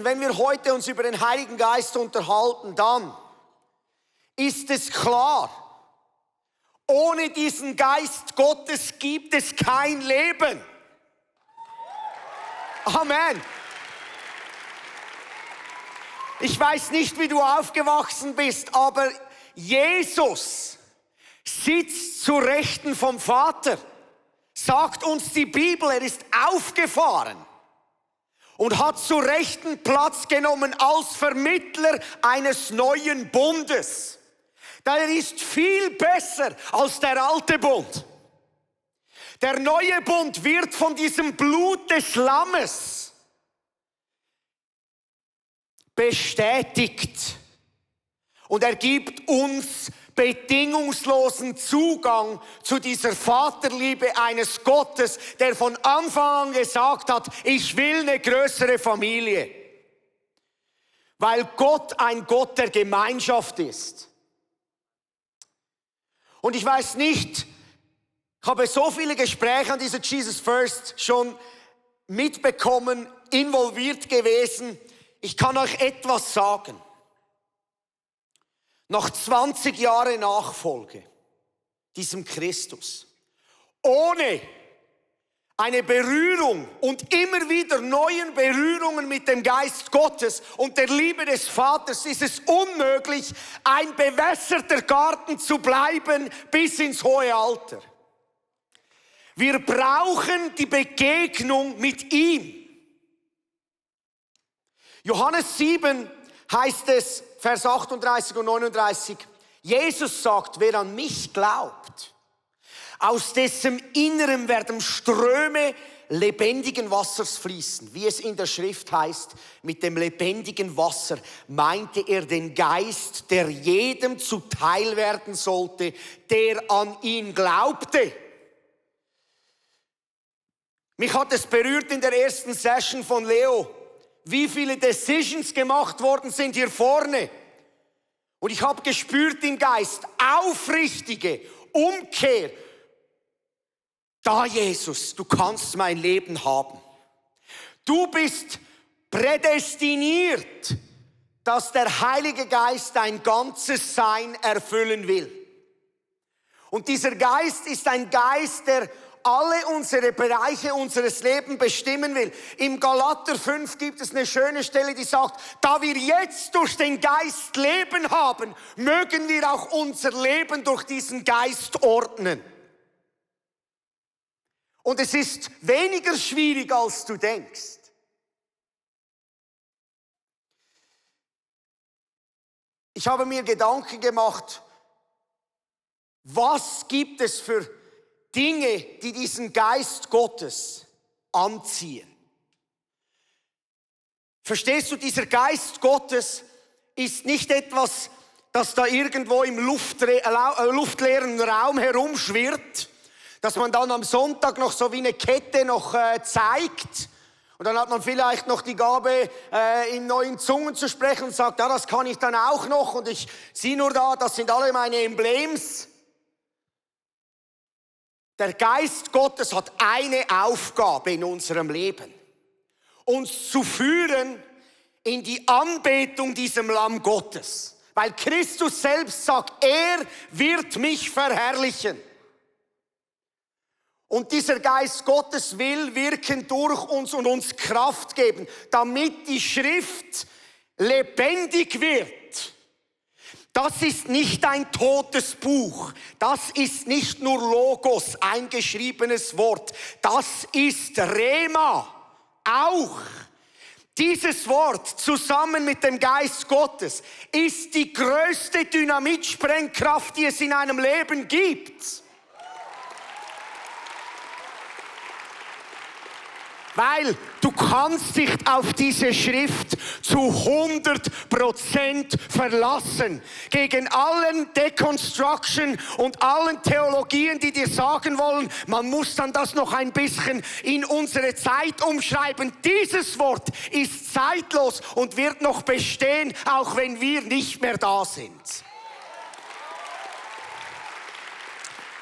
wenn wir heute uns über den Heiligen Geist unterhalten, dann ist es klar, ohne diesen Geist Gottes gibt es kein Leben. Amen. Ich weiß nicht, wie du aufgewachsen bist, aber Jesus sitzt zu Rechten vom Vater. Sagt uns die Bibel, er ist aufgefahren und hat zu Rechten Platz genommen als Vermittler eines neuen Bundes. Der ist viel besser als der alte Bund. Der neue Bund wird von diesem Blut des Lammes bestätigt. Und er gibt uns bedingungslosen Zugang zu dieser Vaterliebe eines Gottes, der von Anfang an gesagt hat, ich will eine größere Familie. Weil Gott ein Gott der Gemeinschaft ist. Und ich weiß nicht, ich habe so viele Gespräche an dieser Jesus First schon mitbekommen, involviert gewesen. Ich kann euch etwas sagen. Nach 20 Jahren Nachfolge diesem Christus, ohne eine Berührung und immer wieder neuen Berührungen mit dem Geist Gottes und der Liebe des Vaters ist es unmöglich, ein bewässerter Garten zu bleiben bis ins hohe Alter. Wir brauchen die Begegnung mit ihm. Johannes 7 heißt es, Vers 38 und 39, Jesus sagt, wer an mich glaubt, aus dessen Innerem werden Ströme lebendigen Wassers fließen. Wie es in der Schrift heißt, mit dem lebendigen Wasser meinte er den Geist, der jedem zuteil werden sollte, der an ihn glaubte. Mich hat es berührt in der ersten Session von Leo, wie viele Decisions gemacht worden sind hier vorne. Und ich habe gespürt im Geist, aufrichtige Umkehr. Da, Jesus, du kannst mein Leben haben. Du bist prädestiniert, dass der Heilige Geist dein ganzes Sein erfüllen will. Und dieser Geist ist ein Geist, der alle unsere Bereiche unseres Lebens bestimmen will. Im Galater 5 gibt es eine schöne Stelle, die sagt, da wir jetzt durch den Geist Leben haben, mögen wir auch unser Leben durch diesen Geist ordnen. Und es ist weniger schwierig, als du denkst. Ich habe mir Gedanken gemacht, was gibt es für Dinge, die diesen Geist Gottes anziehen? Verstehst du, dieser Geist Gottes ist nicht etwas, das da irgendwo im luftleeren Raum herumschwirrt, dass man dann am Sonntag noch so wie eine Kette noch zeigt. Und dann hat man vielleicht noch die Gabe, in neuen Zungen zu sprechen und sagt, ja, das kann ich dann auch noch. Und ich sehe nur da, das sind alle meine Emblems. Der Geist Gottes hat eine Aufgabe in unserem Leben. Uns zu führen in die Anbetung diesem Lamm Gottes. Weil Christus selbst sagt, er wird mich verherrlichen. Und dieser Geist Gottes will wirken durch uns und uns Kraft geben, damit die Schrift lebendig wird. Das ist nicht ein totes Buch. Das ist nicht nur Logos, ein geschriebenes Wort. Das ist Rema. Auch dieses Wort zusammen mit dem Geist Gottes ist die größte Dynamitsprengkraft, die es in einem Leben gibt. Weil du kannst dich auf diese Schrift zu 100% verlassen. Gegen allen Deconstruction und allen Theologien, die dir sagen wollen, man muss dann das noch ein bisschen in unsere Zeit umschreiben. Dieses Wort ist zeitlos und wird noch bestehen, auch wenn wir nicht mehr da sind.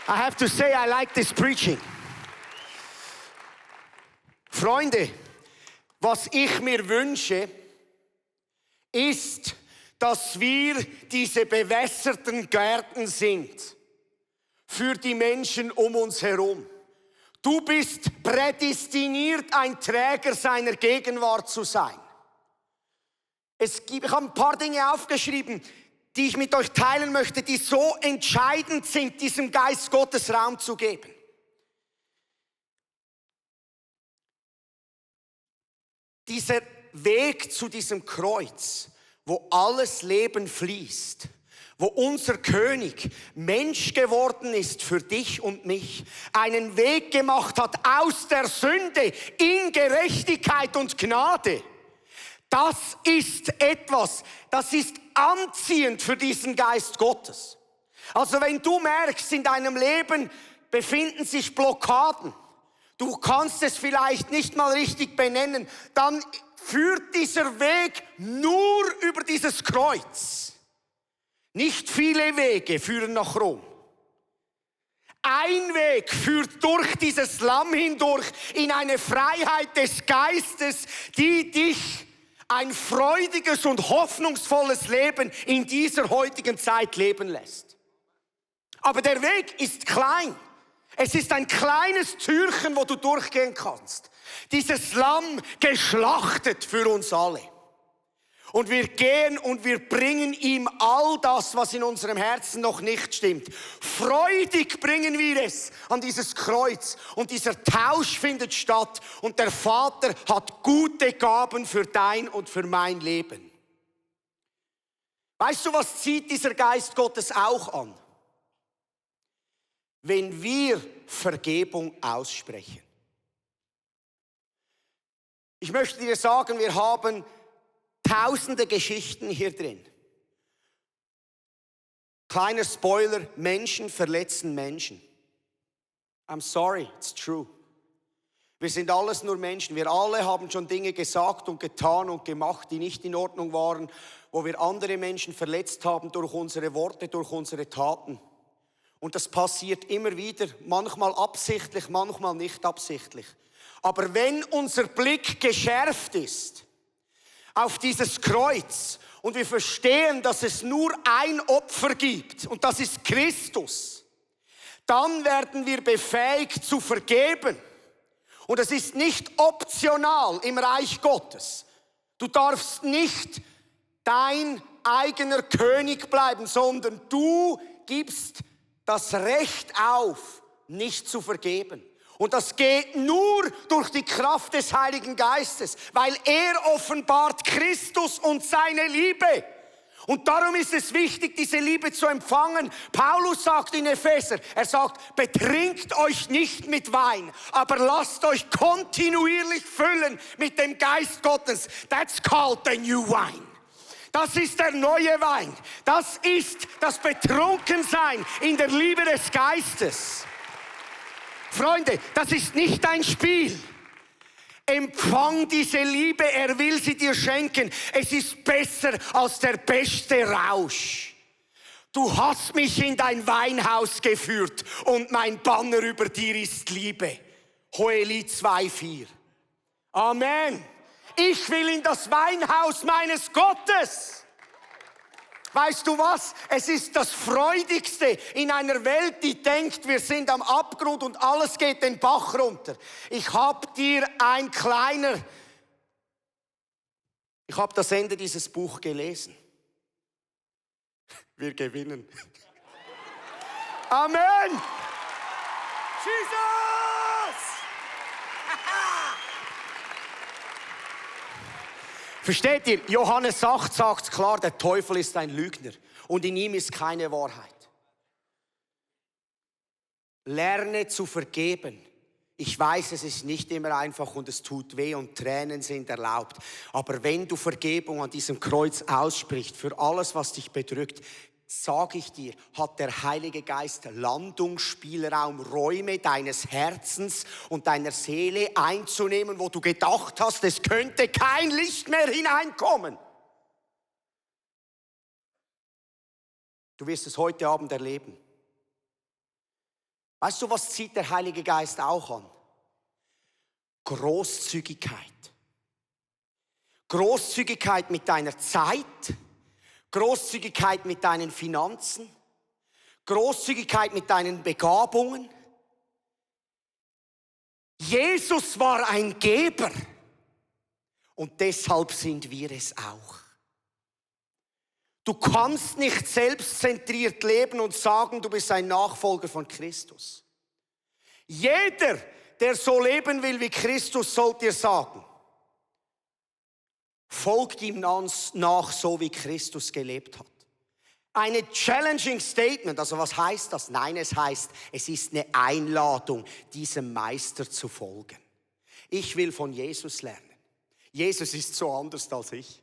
I have to say, I like this preaching. Freunde, was ich mir wünsche, ist, dass wir diese bewässerten Gärten sind für die Menschen um uns herum. Du bist prädestiniert, ein Träger seiner Gegenwart zu sein. Ich habe ein paar Dinge aufgeschrieben, die ich mit euch teilen möchte, die so entscheidend sind, diesem Geist Gottes Raum zu geben. Dieser Weg zu diesem Kreuz, wo alles Leben fließt, wo unser König Mensch geworden ist für dich und mich, einen Weg gemacht hat aus der Sünde in Gerechtigkeit und Gnade. Das ist etwas, das ist anziehend für diesen Geist Gottes. Also wenn du merkst, in deinem Leben befinden sich Blockaden, du kannst es vielleicht nicht mal richtig benennen, dann führt dieser Weg nur über dieses Kreuz. Nicht viele Wege führen nach Rom. Ein Weg führt durch dieses Lamm hindurch in eine Freiheit des Geistes, die dich ein freudiges und hoffnungsvolles Leben in dieser heutigen Zeit leben lässt. Aber der Weg ist klein. Es ist ein kleines Türchen, wo du durchgehen kannst. Dieses Lamm geschlachtet für uns alle. Und wir gehen und wir bringen ihm all das, was in unserem Herzen noch nicht stimmt. Freudig bringen wir es an dieses Kreuz. Und dieser Tausch findet statt. Und der Vater hat gute Gaben für dein und für mein Leben. Weißt du, was zieht dieser Geist Gottes auch an? Wenn wir Vergebung aussprechen. Ich möchte dir sagen, wir haben tausende Geschichten hier drin. Kleiner Spoiler, Menschen verletzen Menschen. I'm sorry, it's true. Wir sind alles nur Menschen. Wir alle haben schon Dinge gesagt und getan und gemacht, die nicht in Ordnung waren, wo wir andere Menschen verletzt haben durch unsere Worte, durch unsere Taten. Und das passiert immer wieder, manchmal absichtlich, manchmal nicht absichtlich. Aber wenn unser Blick geschärft ist auf dieses Kreuz und wir verstehen, dass es nur ein Opfer gibt und das ist Christus, dann werden wir befähigt zu vergeben. Und es ist nicht optional im Reich Gottes. Du darfst nicht dein eigener König bleiben, sondern du gibst das Recht auf, nicht zu vergeben. Und das geht nur durch die Kraft des Heiligen Geistes, weil er offenbart Christus und seine Liebe. Und darum ist es wichtig, diese Liebe zu empfangen. Paulus sagt in Epheser, er sagt, betrinkt euch nicht mit Wein, aber lasst euch kontinuierlich füllen mit dem Geist Gottes. That's called the new wine. Das ist der neue Wein. Das ist das Betrunkensein in der Liebe des Geistes. Freunde, das ist nicht ein Spiel. Empfang diese Liebe, er will sie dir schenken. Es ist besser als der beste Rausch. Du hast mich in dein Weinhaus geführt und mein Banner über dir ist Liebe. Hohelied 2,4. Amen. Ich will in das Weinhaus meines Gottes. Weißt du was? Es ist das Freudigste in einer Welt, die denkt, wir sind am Abgrund und alles geht den Bach runter. Ich habe das Ende dieses Buch gelesen. Wir gewinnen. Amen. Jesus! Versteht ihr? Johannes 8 sagt klar, der Teufel ist ein Lügner und in ihm ist keine Wahrheit. Lerne zu vergeben. Ich weiß, es ist nicht immer einfach und es tut weh und Tränen sind erlaubt. Aber wenn du Vergebung an diesem Kreuz aussprichst für alles, was dich bedrückt, sage ich dir, hat der Heilige Geist Landungsspielraum, Räume deines Herzens und deiner Seele einzunehmen, wo du gedacht hast, es könnte kein Licht mehr hineinkommen. Du wirst es heute Abend erleben. Weißt du, was zieht der Heilige Geist auch an? Großzügigkeit. Großzügigkeit mit deiner Zeit, Großzügigkeit mit deinen Finanzen, Großzügigkeit mit deinen Begabungen. Jesus war ein Geber und deshalb sind wir es auch. Du kannst nicht selbstzentriert leben und sagen, du bist ein Nachfolger von Christus. Jeder, der so leben will wie Christus, soll dir sagen, folgt ihm nach, so wie Christus gelebt hat. Eine challenging Statement, also was heißt das? Nein, es heißt, es ist eine Einladung, diesem Meister zu folgen. Ich will von Jesus lernen. Jesus ist so anders als ich.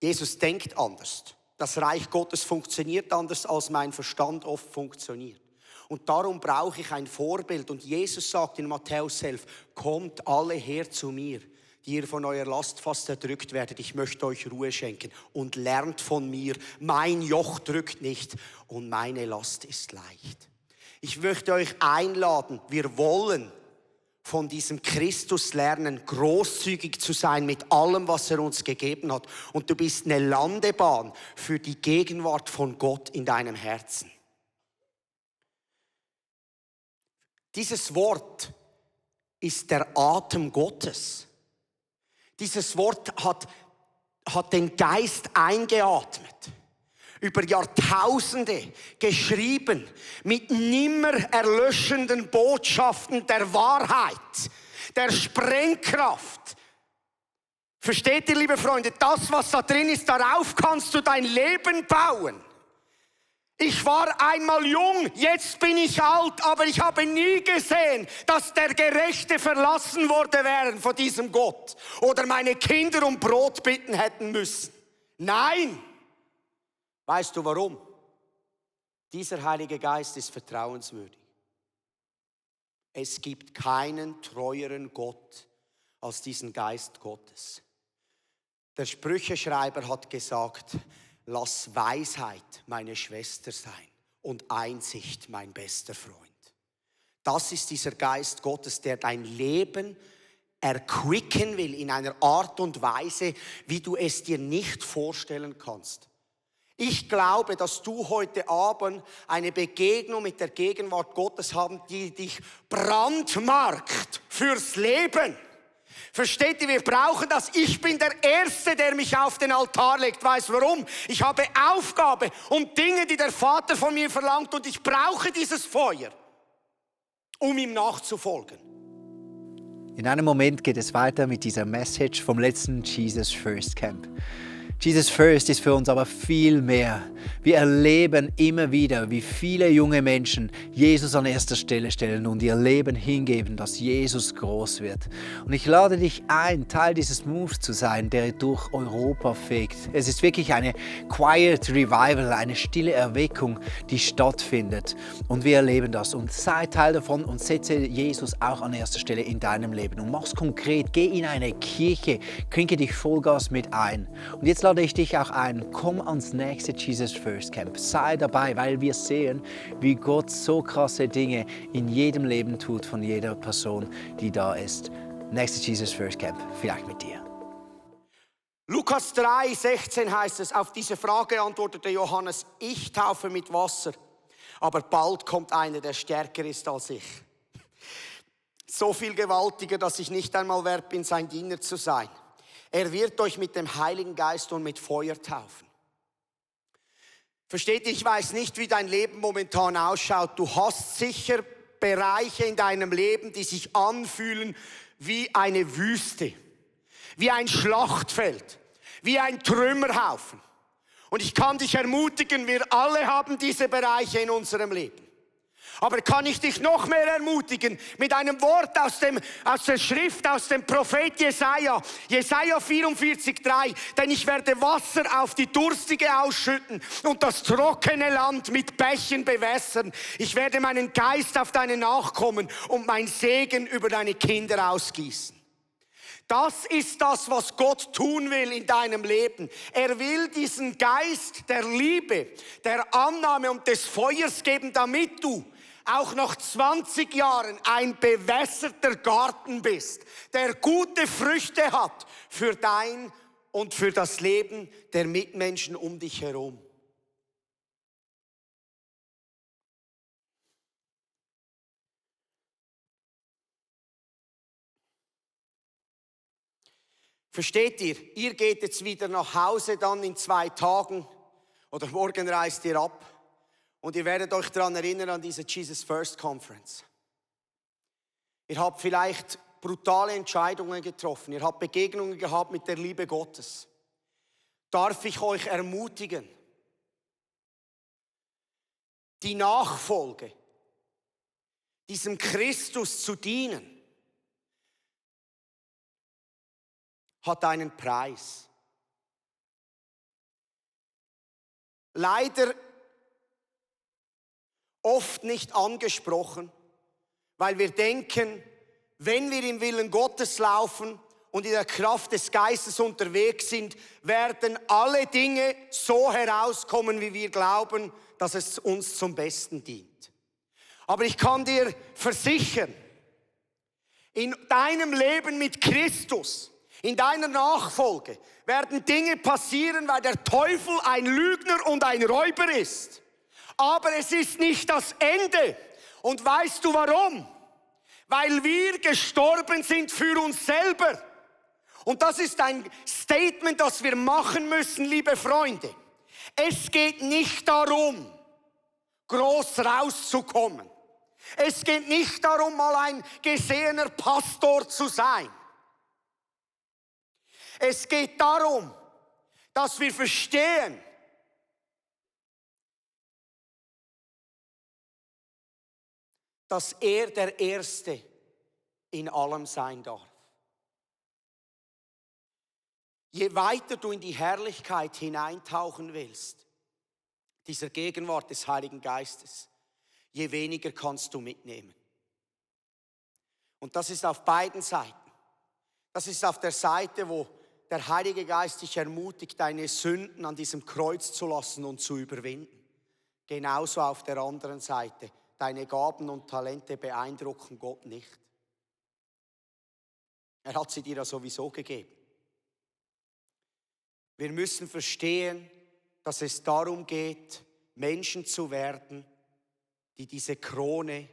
Jesus denkt anders. Das Reich Gottes funktioniert anders, als mein Verstand oft funktioniert. Und darum brauche ich ein Vorbild. Und Jesus sagt in Matthäus 11, kommt alle her zu mir, die ihr von eurer Last fast erdrückt werdet. Ich möchte euch Ruhe schenken und lernt von mir. Mein Joch drückt nicht und meine Last ist leicht. Ich möchte euch einladen, wir wollen von diesem Christus lernen, großzügig zu sein mit allem, was er uns gegeben hat. Und du bist eine Landebahn für die Gegenwart von Gott in deinem Herzen. Dieses Wort ist der Atem Gottes. Dieses Wort hat den Geist eingeatmet. Über Jahrtausende geschrieben, mit nimmer erlöschenden Botschaften der Wahrheit, der Sprengkraft. Versteht ihr, liebe Freunde, das, was da drin ist, darauf kannst du dein Leben bauen. Ich war einmal jung, jetzt bin ich alt, aber ich habe nie gesehen, dass der Gerechte verlassen worden wären von diesem Gott oder meine Kinder um Brot bitten hätten müssen. Nein! Weißt du warum? Dieser Heilige Geist ist vertrauenswürdig. Es gibt keinen treueren Gott als diesen Geist Gottes. Der Sprücheschreiber hat gesagt, lass Weisheit meine Schwester sein und Einsicht mein bester Freund. Das ist dieser Geist Gottes, der dein Leben erquicken will in einer Art und Weise, wie du es dir nicht vorstellen kannst. Ich glaube, dass du heute Abend eine Begegnung mit der Gegenwart Gottes haben, die dich brandmarkt fürs Leben. Versteht ihr, wir brauchen das. Ich bin der Erste, der mich auf den Altar legt. Weißt du warum? Ich habe Aufgabe und Dinge, die der Vater von mir verlangt und ich brauche dieses Feuer, um ihm nachzufolgen. In einem Moment geht es weiter mit dieser Message vom letzten Jesus First Camp. Jesus First ist für uns aber viel mehr. Wir erleben immer wieder, wie viele junge Menschen Jesus an erster Stelle stellen und ihr Leben hingeben, dass Jesus groß wird. Und ich lade dich ein, Teil dieses Moves zu sein, der durch Europa fegt. Es ist wirklich eine Quiet Revival, eine stille Erweckung, die stattfindet. Und wir erleben das. Und sei Teil davon und setze Jesus auch an erster Stelle in deinem Leben. Und mach's konkret. Geh in eine Kirche, klinke dich Vollgas mit ein. Und jetzt lade ich dich auch ein, komm ans nächste Jesus First Camp. Sei dabei, weil wir sehen, wie Gott so krasse Dinge in jedem Leben tut von jeder Person, die da ist. Nächstes Jesus First Camp, vielleicht mit dir. Lukas 3,16 heißt es, auf diese Frage antwortete Johannes, ich taufe mit Wasser, aber bald kommt einer, der stärker ist als ich. So viel gewaltiger, dass ich nicht einmal wert bin, sein Diener zu sein. Er wird euch mit dem Heiligen Geist und mit Feuer taufen. Versteht ihr, ich weiß nicht, wie dein Leben momentan ausschaut. Du hast sicher Bereiche in deinem Leben, die sich anfühlen wie eine Wüste, wie ein Schlachtfeld, wie ein Trümmerhaufen. Und ich kann dich ermutigen, wir alle haben diese Bereiche in unserem Leben. Aber kann ich dich noch mehr ermutigen mit einem Wort aus der Schrift, aus dem Prophet Jesaja. Jesaja 44,3. Denn ich werde Wasser auf die Durstige ausschütten und das trockene Land mit Bächen bewässern. Ich werde meinen Geist auf deine Nachkommen und mein Segen über deine Kinder ausgießen. Das ist das, was Gott tun will in deinem Leben. Er will diesen Geist der Liebe, der Annahme und des Feuers geben, damit du auch nach 20 Jahren ein bewässerter Garten bist, der gute Früchte hat für dein und für das Leben der Mitmenschen um dich herum. Versteht ihr? Ihr geht jetzt wieder nach Hause dann in 2 Tagen oder morgen reist ihr ab und ihr werdet euch daran erinnern an diese Jesus First Conference. Ihr habt vielleicht brutale Entscheidungen getroffen, ihr habt Begegnungen gehabt mit der Liebe Gottes. Darf ich euch ermutigen, die Nachfolge, diesem Christus zu dienen, hat einen Preis. Leider oft nicht angesprochen, weil wir denken, wenn wir im Willen Gottes laufen und in der Kraft des Geistes unterwegs sind, werden alle Dinge so herauskommen, wie wir glauben, dass es uns zum Besten dient. Aber ich kann dir versichern, in deinem Leben mit Christus, in deiner Nachfolge werden Dinge passieren, weil der Teufel ein Lügner und ein Räuber ist. Aber es ist nicht das Ende. Und weißt du warum? Weil wir gestorben sind für uns selber. Und das ist ein Statement, das wir machen müssen, liebe Freunde. Es geht nicht darum, groß rauszukommen. Es geht nicht darum, mal ein gesehener Pastor zu sein. Es geht darum, dass wir verstehen, dass er der Erste in allem sein darf. Je weiter du in die Herrlichkeit hineintauchen willst, dieser Gegenwart des Heiligen Geistes, je weniger kannst du mitnehmen. Und das ist auf beiden Seiten. Das ist auf der Seite, wo der Heilige Geist dich ermutigt, deine Sünden an diesem Kreuz zu lassen und zu überwinden. Genauso auf der anderen Seite. Deine Gaben und Talente beeindrucken Gott nicht. Er hat sie dir ja sowieso gegeben. Wir müssen verstehen, dass es darum geht, Menschen zu werden, die diese Krone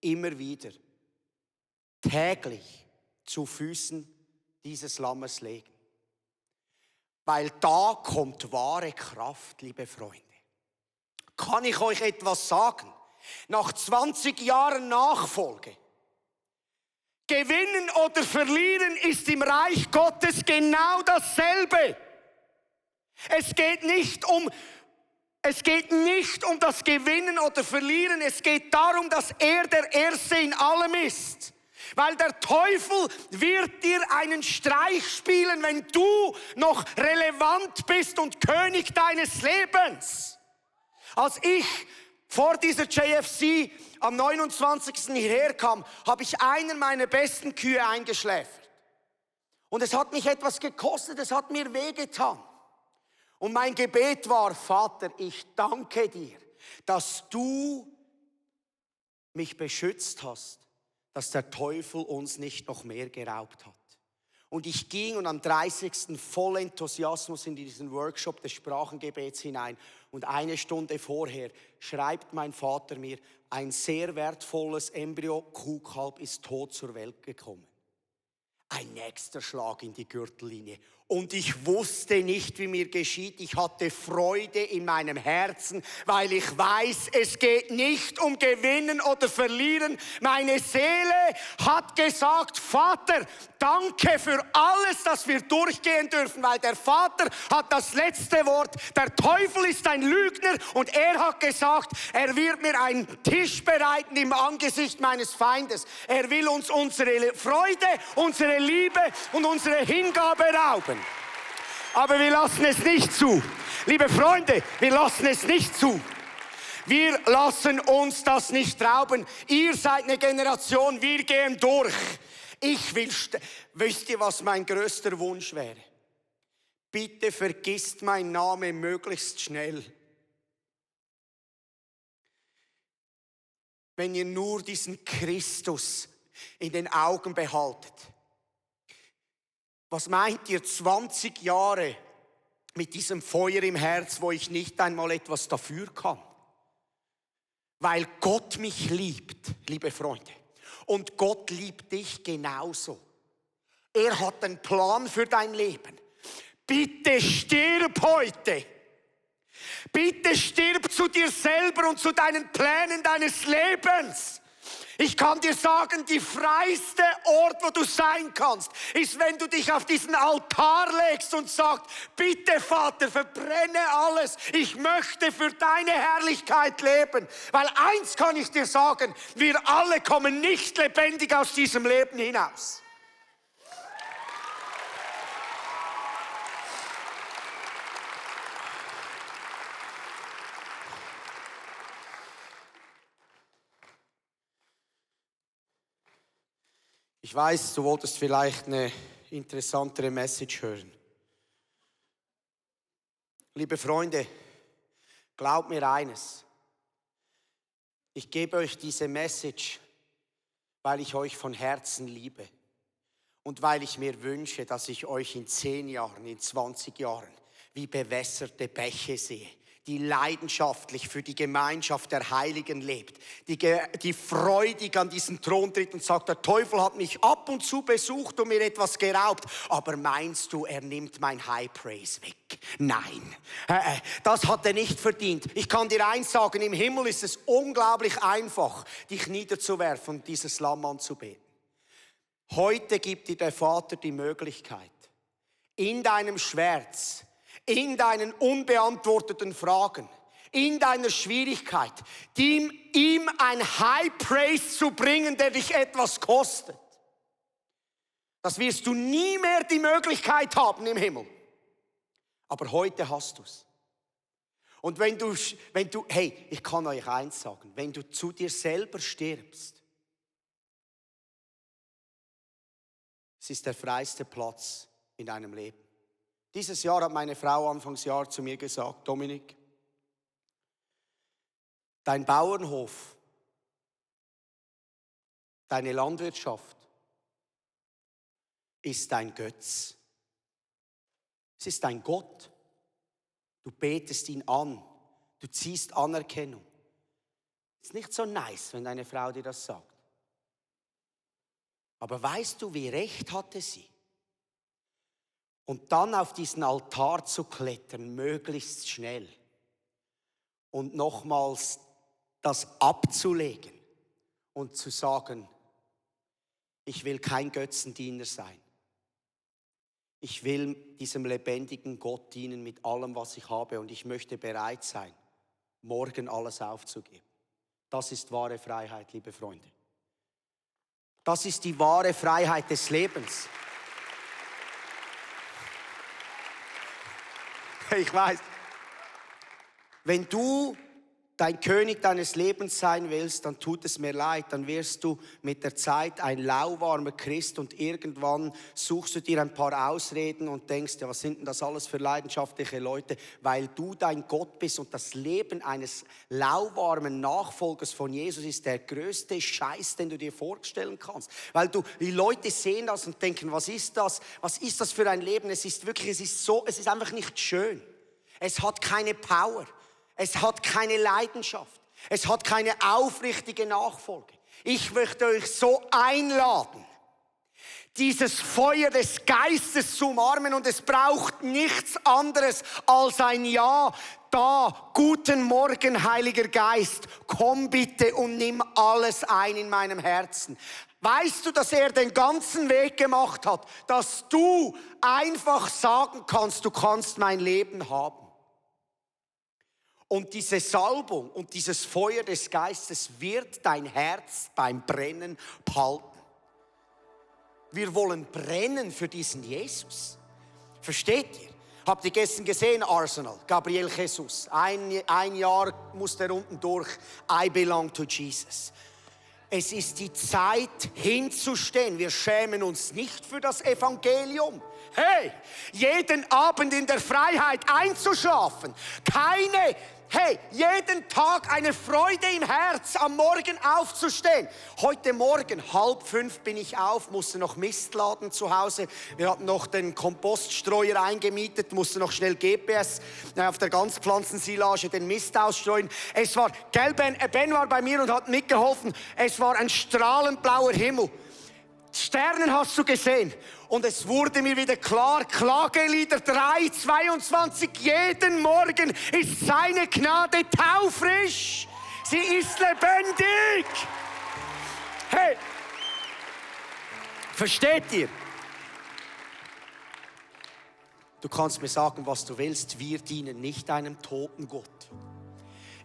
immer wieder täglich zu Füßen dieses Lammes legen. Weil da kommt wahre Kraft, liebe Freunde. Kann ich euch etwas sagen? Nach 20 Jahren Nachfolge, gewinnen oder verlieren ist im Reich Gottes genau dasselbe. Es geht nicht um das Gewinnen oder Verlieren, es geht darum, dass er der Erste in allem ist. Weil der Teufel wird dir einen Streich spielen, wenn du noch relevant bist und König deines Lebens. Als ich vor dieser JFC am 29. hierher kam, habe ich einen meiner besten Kühe eingeschläfert. Und es hat mich etwas gekostet, es hat mir wehgetan. Und mein Gebet war: Vater, ich danke dir, dass du mich beschützt hast, dass der Teufel uns nicht noch mehr geraubt hat. Und ich ging und am 30. voll Enthusiasmus in diesen Workshop des Sprachengebets hinein. Und eine Stunde vorher schreibt mein Vater mir, ein sehr wertvolles Embryo-Kuhkalb ist tot zur Welt gekommen. Ein nächster Schlag in die Gürtellinie. Und ich wusste nicht, wie mir geschieht. Ich hatte Freude in meinem Herzen, weil ich weiß, es geht nicht um Gewinnen oder Verlieren. Meine Seele hat gesagt: Vater, danke für alles, das wir durchgehen dürfen, weil der Vater hat das letzte Wort. Der Teufel ist ein Lügner und er hat gesagt, er wird mir einen Tisch bereiten im Angesicht meines Feindes. Er will uns unsere Freude, unsere Liebe und unsere Hingabe rauben. Aber wir lassen es nicht zu. Liebe Freunde, wir lassen es nicht zu. Wir lassen uns das nicht rauben. Ihr seid eine Generation, wir gehen durch. Wisst ihr, was mein größter Wunsch wäre? Bitte vergisst mein Name möglichst schnell. wenn ihr nur diesen Christus in den Augen behaltet. Was meint ihr, 20 Jahre mit diesem Feuer im Herz, wo ich nicht einmal etwas dafür kann? Weil Gott mich liebt, liebe Freunde. Und Gott liebt dich genauso. Er hat einen Plan für dein Leben. Bitte stirb heute. Bitte stirb zu dir selber und zu deinen Plänen deines Lebens. Ich kann dir sagen, die freiste Ort, wo du sein kannst, ist, wenn du dich auf diesen Altar legst und sagst, bitte Vater, verbrenne alles. Ich möchte für deine Herrlichkeit leben. Weil eins kann ich dir sagen, wir alle kommen nicht lebendig aus diesem Leben hinaus. Ich weiß, du wolltest vielleicht eine interessantere Message hören. Liebe Freunde, glaubt mir eines. Ich gebe euch diese Message, weil ich euch von Herzen liebe und weil ich mir wünsche, dass ich euch in 10 Jahren, in 20 Jahren wie bewässerte Bäche sehe, die leidenschaftlich für die Gemeinschaft der Heiligen lebt, die freudig an diesen Thron tritt und sagt, der Teufel hat mich ab und zu besucht und mir etwas geraubt, aber meinst du, er nimmt mein High Praise weg? Nein, das hat er nicht verdient. Ich kann dir eins sagen, im Himmel ist es unglaublich einfach, dich niederzuwerfen und dieses Lamm anzubeten. Heute gibt dir der Vater die Möglichkeit, in deinem Schmerz, in deinen unbeantworteten Fragen, in deiner Schwierigkeit, ihm ein High Praise zu bringen, der dich etwas kostet. Das wirst du nie mehr die Möglichkeit haben im Himmel. Aber heute hast du es. Und wenn du, hey, ich kann euch eins sagen, wenn du zu dir selber stirbst, es ist der freiste Platz in deinem Leben. Dieses Jahr hat meine Frau Anfangsjahr zu mir gesagt, Dominik, dein Bauernhof, deine Landwirtschaft ist dein Götz. Es ist dein Gott. Du betest ihn an, du ziehst Anerkennung. Ist nicht so nice, wenn deine Frau dir das sagt. Aber weißt du, wie recht hatte sie? Und dann auf diesen Altar zu klettern, möglichst schnell. Und nochmals das abzulegen und zu sagen, ich will kein Götzendiener sein. Ich will diesem lebendigen Gott dienen mit allem, was ich habe. Und ich möchte bereit sein, morgen alles aufzugeben. Das ist wahre Freiheit, liebe Freunde. Das ist die wahre Freiheit des Lebens. Ich weiß, wenn du dein König deines Lebens sein willst, dann tut es mir leid, dann wirst du mit der Zeit ein lauwarmer Christ und irgendwann suchst du dir ein paar Ausreden und denkst, ja, was sind denn das alles für leidenschaftliche Leute, weil du dein Gott bist und das Leben eines lauwarmen Nachfolgers von Jesus ist der größte Scheiß, den du dir vorstellen kannst, weil die Leute sehen das und denken, was ist das für ein Leben, es ist einfach nicht schön, es hat keine Power. Es hat keine Leidenschaft. Es hat keine aufrichtige Nachfolge. Ich möchte euch so einladen, dieses Feuer des Geistes zu umarmen und es braucht nichts anderes als ein Ja. Da, guten Morgen, Heiliger Geist, komm bitte und nimm alles ein in meinem Herzen. Weißt du, dass er den ganzen Weg gemacht hat, dass du einfach sagen kannst, du kannst mein Leben haben. Und diese Salbung und dieses Feuer des Geistes wird dein Herz beim Brennen behalten. Wir wollen brennen für diesen Jesus. Versteht ihr? Habt ihr gestern gesehen, Arsenal, Gabriel Jesus? Ein Jahr musste er unten durch. I belong to Jesus. Es ist die Zeit hinzustehen. Wir schämen uns nicht für das Evangelium. Hey, jeden Abend in der Freiheit einzuschlafen. Keine Hey, jeden Tag eine Freude im Herz, am Morgen aufzustehen. Heute Morgen, 4:30 bin ich auf, musste noch Mist laden zu Hause. Wir hatten noch den Kompoststreuer eingemietet, musste noch schnell GPS auf der Ganzpflanzensilage den Mist ausstreuen. Es war, Ben war bei mir und hat mitgeholfen. Es war ein strahlend blauer Himmel. Sternen hast du gesehen. Und es wurde mir wieder klar, Klagelieder 3,22, jeden Morgen ist seine Gnade taufrisch. Sie ist lebendig. Hey, versteht ihr? Du kannst mir sagen, was du willst, wir dienen nicht einem toten Gott.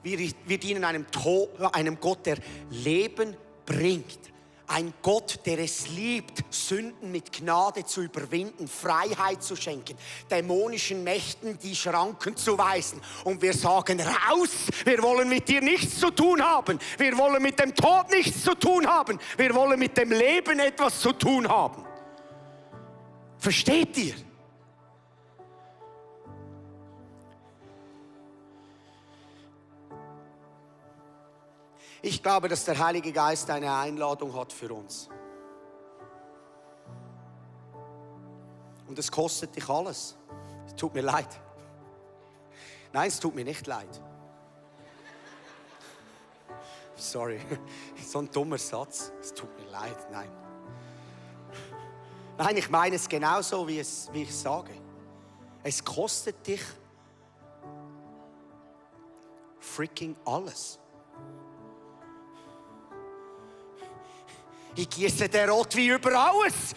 Wir dienen einem Gott, der Leben bringt. Ein Gott, der es liebt, Sünden mit Gnade zu überwinden, Freiheit zu schenken, dämonischen Mächten die Schranken zu weisen. Und wir sagen, raus, wir wollen mit dir nichts zu tun haben. Wir wollen mit dem Tod nichts zu tun haben. Wir wollen mit dem Leben etwas zu tun haben. Versteht ihr? Ich glaube, dass der Heilige Geist eine Einladung hat für uns. Und es kostet dich alles. Es tut mir leid. Nein, es tut mir nicht leid. Sorry, so ein dummer Satz. Es tut mir leid, nein. Nein, ich meine es genauso, wie ich sage. Es kostet dich freaking alles. Ich gieße den Rot wie über alles.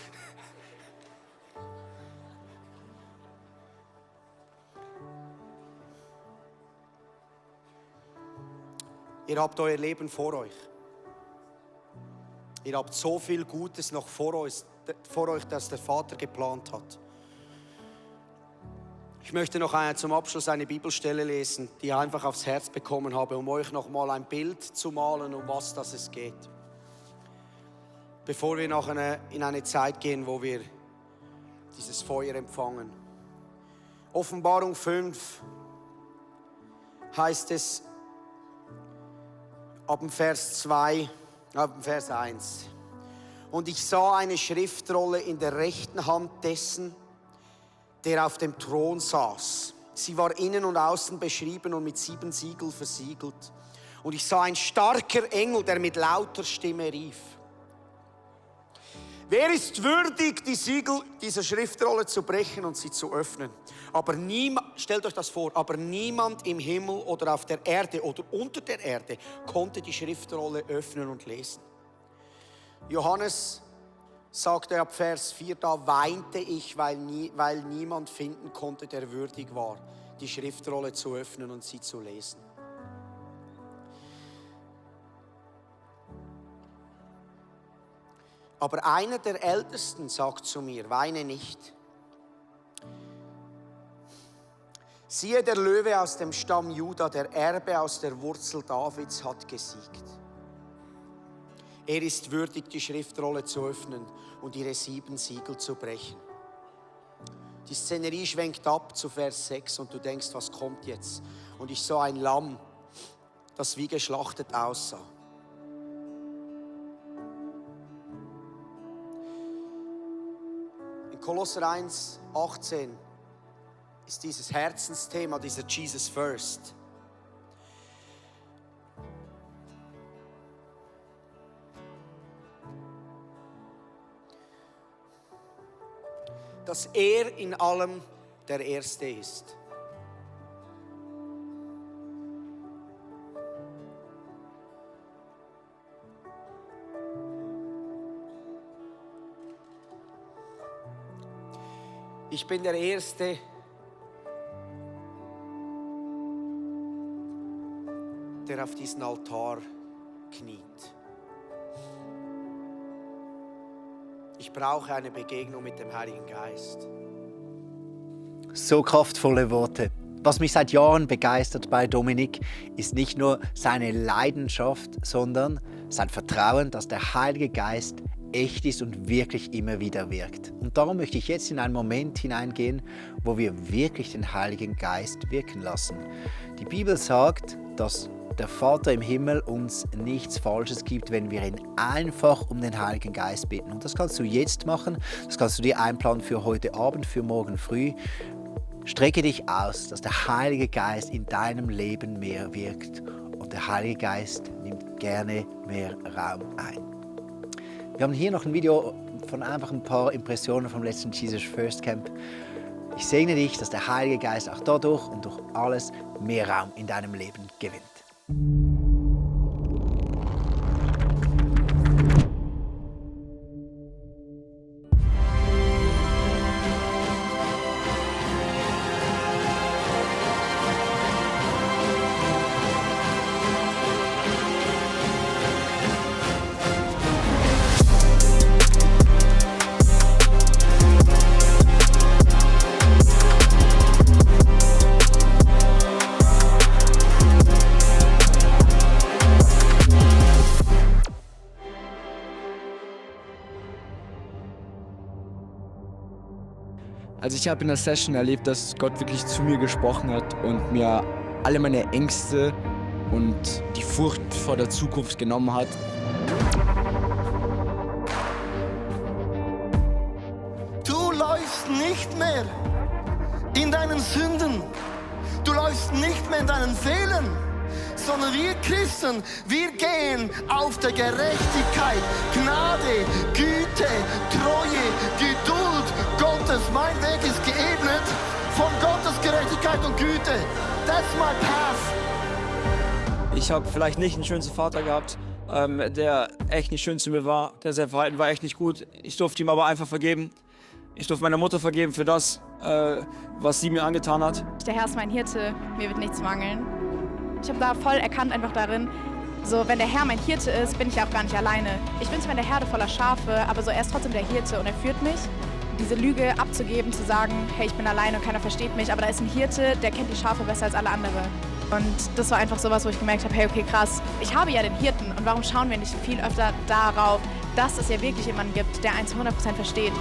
Ihr habt euer Leben vor euch. Ihr habt so viel Gutes noch vor euch, das der Vater geplant hat. Ich möchte noch zum Abschluss eine Bibelstelle lesen, die ich einfach aufs Herz bekommen habe, um euch noch mal ein Bild zu malen, um was es geht. Bevor wir in eine Zeit gehen, wo wir dieses Feuer empfangen. Offenbarung 5 heißt es ab dem Vers 1. Und ich sah eine Schriftrolle in der rechten Hand dessen, der auf dem Thron saß. Sie war innen und außen beschrieben und mit 7 Siegeln versiegelt. Und ich sah einen starken Engel, der mit lauter Stimme rief: Wer ist würdig, die Siegel dieser Schriftrolle zu brechen und sie zu öffnen? Aber stellt euch das vor, aber niemand im Himmel oder auf der Erde oder unter der Erde konnte die Schriftrolle öffnen und lesen. Johannes sagte ab Vers 4, da weinte ich, weil niemand finden konnte, der würdig war, die Schriftrolle zu öffnen und sie zu lesen. Aber einer der Ältesten sagt zu mir, weine nicht. Siehe, der Löwe aus dem Stamm Juda, der Erbe aus der Wurzel Davids, hat gesiegt. Er ist würdig, die Schriftrolle zu öffnen und ihre 7 Siegel zu brechen. Die Szenerie schwenkt ab zu Vers 6 und du denkst, was kommt jetzt? Und ich sah ein Lamm, das wie geschlachtet aussah. Kolosser 1, 18 ist dieses Herzensthema, dieser Jesus First. Dass er in allem der Erste ist. Ich bin der Erste, der auf diesen Altar kniet. Ich brauche eine Begegnung mit dem Heiligen Geist. So kraftvolle Worte. Was mich seit Jahren begeistert bei Dominik, ist nicht nur seine Leidenschaft, sondern sein Vertrauen, dass der Heilige Geist echt ist und wirklich immer wieder wirkt. Und darum möchte ich jetzt in einen Moment hineingehen, wo wir wirklich den Heiligen Geist wirken lassen. Die Bibel sagt, dass der Vater im Himmel uns nichts Falsches gibt, wenn wir ihn einfach um den Heiligen Geist bitten. Und das kannst du jetzt machen, das kannst du dir einplanen für heute Abend, für morgen früh. Strecke dich aus, dass der Heilige Geist in deinem Leben mehr wirkt. Und der Heilige Geist nimmt gerne mehr Raum ein. Wir haben hier noch ein Video von einfach ein paar Impressionen vom letzten Jesus First Camp. Ich segne dich, dass der Heilige Geist auch dadurch und durch alles mehr Raum in deinem Leben gewinnt. Also ich habe in der Session erlebt, dass Gott wirklich zu mir gesprochen hat und mir alle meine Ängste und die Furcht vor der Zukunft genommen hat. Du läufst nicht mehr in deinen Sünden. Du läufst nicht mehr in deinen Fehlern. Sondern wir Christen, wir gehen auf der Gerechtigkeit, Gnade, Güte, Treue, Geduld Gottes. Mein Weg ist geebnet von Gottes Gerechtigkeit und Güte. That's my path. Ich habe vielleicht nicht den schönsten Vater gehabt, der echt nicht schön zu mir war. Der Verhalten war echt nicht gut. Ich durfte ihm aber einfach vergeben. Ich durfte meiner Mutter vergeben für das, was sie mir angetan hat. Der Herr ist mein Hirte, mir wird nichts mangeln. Ich habe da voll erkannt einfach darin, so wenn der Herr mein Hirte ist, bin ich auch gar nicht alleine. Ich bin zwar in der Herde voller Schafe, aber so er ist trotzdem der Hirte und er führt mich. Diese Lüge abzugeben, zu sagen, hey, ich bin alleine und keiner versteht mich, aber da ist ein Hirte, der kennt die Schafe besser als alle anderen. Und das war einfach sowas, wo ich gemerkt habe, hey, okay, krass, ich habe ja den Hirten und warum schauen wir nicht viel öfter darauf, dass es ja wirklich jemanden gibt, der einen zu 100% versteht.